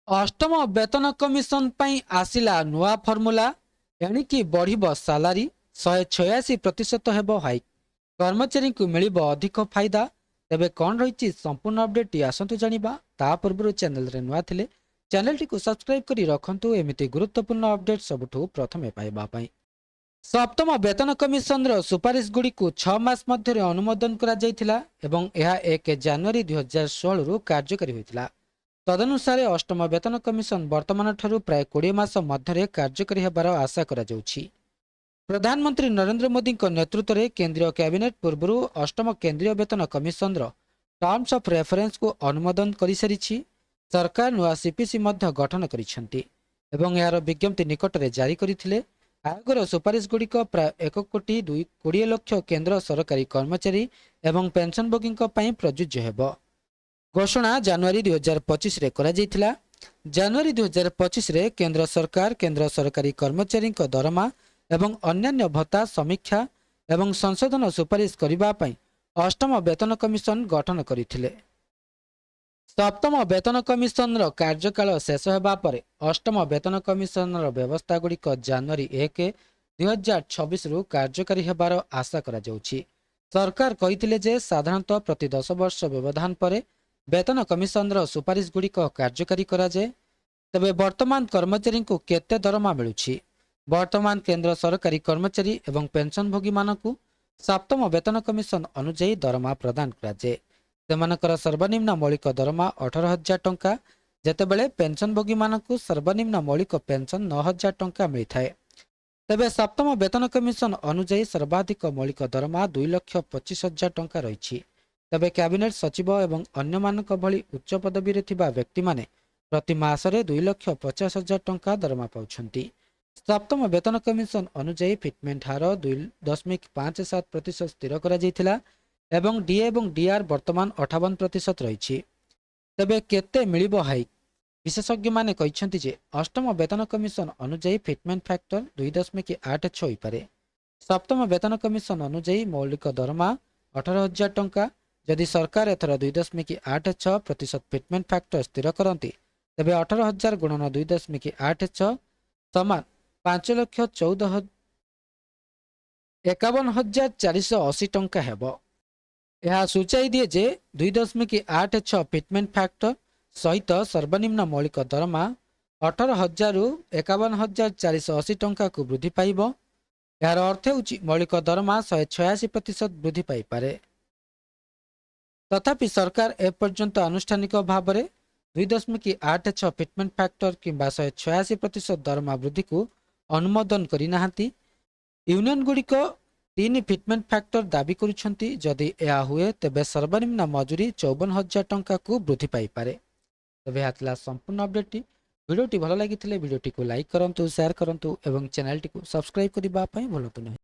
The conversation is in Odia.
ଅଷ୍ଟମ ବେତନ କମିଶନ ପାଇଁ ଆସିଲା ନୂଆ ଫର୍ମୁଲା। ଏଣିକି ବଢ଼ିବ ସାଲାରୀ, 186% ହେବ ହାଇକ୍, କର୍ମଚାରୀଙ୍କୁ ମିଳିବ ଅଧିକ ଫାଇଦା। ତେବେ କ'ଣ ରହିଛି ସମ୍ପୂର୍ଣ୍ଣ ଅପଡେଟ୍ଟି, ଆସନ୍ତୁ ଜାଣିବା। ତା ପୂର୍ବରୁ ଚ୍ୟାନେଲରେ ନୂଆ ଥିଲେ ଚ୍ୟାନେଲଟିକୁ ସବସ୍କ୍ରାଇବ୍ କରି ରଖନ୍ତୁ, ଏମିତି ଗୁରୁତ୍ୱପୂର୍ଣ୍ଣ ଅପଡେଟ୍ ସବୁଠୁ ପ୍ରଥମେ ପାଇବା ପାଇଁ। ସପ୍ତମ ବେତନ କମିଶନର ସୁପାରିଶଗୁଡ଼ିକୁ 6 ମାସ ମଧ୍ୟରେ ଅନୁମୋଦନ କରାଯାଇଥିଲା ଏବଂ ଏହା 1 ଜାନୁଆରୀ 2016ରୁ କାର୍ଯ୍ୟକାରୀ ହୋଇଥିଲା। ତଦନୁସାରେ ଅଷ୍ଟମ ବେତନ କମିଶନ ବର୍ତ୍ତମାନଠାରୁ ପ୍ରାୟ 20 ମାସ ମଧ୍ୟରେ କାର୍ଯ୍ୟକାରୀ ହେବାର ଆଶା କରାଯାଉଛି। ପ୍ରଧାନମନ୍ତ୍ରୀ ନରେନ୍ଦ୍ର ମୋଦିଙ୍କ ନେତୃତ୍ୱରେ କେନ୍ଦ୍ରୀୟ କ୍ୟାବିନେଟ୍ ପୂର୍ବରୁ ଅଷ୍ଟମ କେନ୍ଦ୍ରୀୟ ବେତନ କମିଶନର ଟର୍ମସ୍ ଅଫ୍ ରେଫରେନ୍ସକୁ ଅନୁମୋଦନ କରିସାରିଛି। ସରକାର ନୂଆ ସିପିସି ମଧ୍ୟ ଗଠନ କରିଛନ୍ତି ଏବଂ ଏହାର ବିଜ୍ଞପ୍ତି ନିକଟରେ ଜାରି କରିଥିଲେ। ଆୟୋଗର ସୁପାରିଶଗୁଡ଼ିକ ପ୍ରାୟ 1 କୋଟି 2 20 ଲକ୍ଷ କେନ୍ଦ୍ର ସରକାରୀ କର୍ମଚାରୀ ଏବଂ ପେନ୍ସନଭୋଗୀଙ୍କ ପାଇଁ ପ୍ରଯୁଜ୍ୟ ହେବ। ଘୋଷଣା ଜାନୁଆରୀ 2025ରେ କରାଯାଇଥିଲା। ଜାନୁଆରୀ 2025ରେ କେନ୍ଦ୍ର ସରକାର କେନ୍ଦ୍ର ସରକାରୀ କର୍ମଚାରୀଙ୍କ ଦରମା ଏବଂ ଅନ୍ୟାନ୍ୟ ଭତ୍ତା ସମୀକ୍ଷା ଏବଂ ସଂଶୋଧନ ସୁପାରିଶ କରିବା ପାଇଁ ଅଷ୍ଟମ ବେତନ କମିଶନ ଗଠନ କରିଥିଲେ। ସପ୍ତମ ବେତନ କମିଶନର କାର୍ଯ୍ୟକାଳ ଶେଷ ହେବା ପରେ ଅଷ୍ଟମ ବେତନ କମିଶନର ବ୍ୟବସ୍ଥାଗୁଡ଼ିକ ଜାନୁଆରୀ 1, 2026ରୁ କାର୍ଯ୍ୟକାରୀ ହେବାର ଆଶା କରାଯାଉଛି। ସରକାର କହିଥିଲେ ଯେ ସାଧାରଣତଃ ପ୍ରତି 10 ବର୍ଷ ବ୍ୟବଧାନ ପରେ ବେତନ କମିଶନର ସୁପାରିଶଗୁଡ଼ିକ କାର୍ଯ୍ୟକାରୀ କରାଯାଏ। ତେବେ ବର୍ତ୍ତମାନ କର୍ମଚାରୀଙ୍କୁ କେତେ ଦରମା ମିଳୁଛି? ବର୍ତ୍ତମାନ କେନ୍ଦ୍ର ସରକାରୀ କର୍ମଚାରୀ ଏବଂ ପେନ୍ସନଭୋଗୀମାନଙ୍କୁ ସପ୍ତମ ବେତନ କମିଶନ ଅନୁଯାୟୀ ଦରମା ପ୍ରଦାନ କରାଯାଏ। ସେମାନଙ୍କର ସର୍ବନିମ୍ନ ମୌଳିକ ଦରମା 18,000 ଟଙ୍କା, ଯେତେବେଳେ ପେନ୍ସନଭୋଗୀମାନଙ୍କୁ ସର୍ବନିମ୍ନ ମୌଳିକ ପେନ୍ସନ 9,000 ଟଙ୍କା ମିଳିଥାଏ। ତେବେ ସପ୍ତମ ବେତନ କମିଶନ ଅନୁଯାୟୀ ସର୍ବାଧିକ ମୌଳିକ ଦରମା 2,25,000 ଟଙ୍କା ରହିଛି। ତେବେ କ୍ୟାବିନେଟ୍ ସଚିବ ଏବଂ ଅନ୍ୟମାନଙ୍କ ଭଳି ଉଚ୍ଚ ପଦବୀରେ ଥିବା ବ୍ୟକ୍ତିମାନେ ପ୍ରତି ମାସରେ 2,50,000 ଟଙ୍କା ଦରମା ପାଉଛନ୍ତି। ସପ୍ତମ ବେତନ କମିଶନ ଅନୁଯାୟୀ ଫିଟମେଣ୍ଟ ହାର 2.57% ସ୍ଥିର କରାଯାଇଥିଲା ଏବଂ ଡିଏ ଏବଂ ଡିଆର୍ ବର୍ତ୍ତମାନ 58% ରହିଛି। ତେବେ କେତେ ମିଳିବ ହାଇକ୍? ବିଶେଷଜ୍ଞମାନେ କହିଛନ୍ତି ଯେ ଅଷ୍ଟମ ବେତନ କମିଶନ ଅନୁଯାୟୀ ଫିଟମେଣ୍ଟ ଫ୍ୟାକ୍ଟର 2.86 ହୋଇପାରେ। ସପ୍ତମ ବେତନ କମିଶନ ଅନୁଯାୟୀ ମୌଳିକ ଦରମା 18,000 ଟଙ୍କା। ଯଦି ସରକାର ଏଥର 2.86% ଫିଟମେଣ୍ଟ ଫ୍ୟାକ୍ଟର ସ୍ଥିର କରନ୍ତି, ତେବେ 18,000 ଗୁଣନ 2.86 ସମାନ ପାଞ୍ଚ ଲକ୍ଷ ଚଉଦ 51,480 ଟଙ୍କା ହେବ। ଏହା ସୂଚାଇ ଦିଏ ଯେ 2.86 ଫିଟମେଣ୍ଟ ଫ୍ୟାକ୍ଟର ସହିତ ସର୍ବନିମ୍ନ ମୌଳିକ ଦରମା 18,000ରୁ 51,480 ଟଙ୍କାକୁ ବୃଦ୍ଧି ପାଇବ। ଏହାର ଅର୍ଥ ହେଉଛି ମୌଳିକ ଦରମା 186% ବୃଦ୍ଧି ପାଇପାରେ। ତଥାପି ସରକାର ଏପର୍ଯ୍ୟନ୍ତ ଆନୁଷ୍ଠାନିକ ଭାବରେ 2.86 ଫିଟମେଣ୍ଟ ଫ୍ୟାକ୍ଟର କିମ୍ବା 186% ଦରମା ବୃଦ୍ଧିକୁ ଅନୁମୋଦନ କରିନାହାନ୍ତି। ୟୁନିୟନଗୁଡ଼ିକ 3 ଫିଟମେଣ୍ଟ ଫ୍ୟାକ୍ଟର ଦାବି କରୁଛନ୍ତି। ଯଦି ଏହା ହୁଏ, ତେବେ ସର୍ବନିମ୍ନ ମଜୁରୀ 54,000 ଟଙ୍କାକୁ ବୃଦ୍ଧି ପାଇପାରେ। ତେବେ ଏହା ଥିଲା ସମ୍ପୂର୍ଣ୍ଣ ଅପଡେଟ୍ଟି। ଭିଡ଼ିଓଟି ଭଲ ଲାଗିଥିଲେ ଭିଡ଼ିଓଟିକୁ ଲାଇକ୍ କରନ୍ତୁ, ସେୟାର କରନ୍ତୁ ଏବଂ ଚ୍ୟାନେଲଟିକୁ ସବସ୍କ୍ରାଇବ୍ କରିବା ପାଇଁ ଭୁଲନ୍ତୁ ନାହିଁ।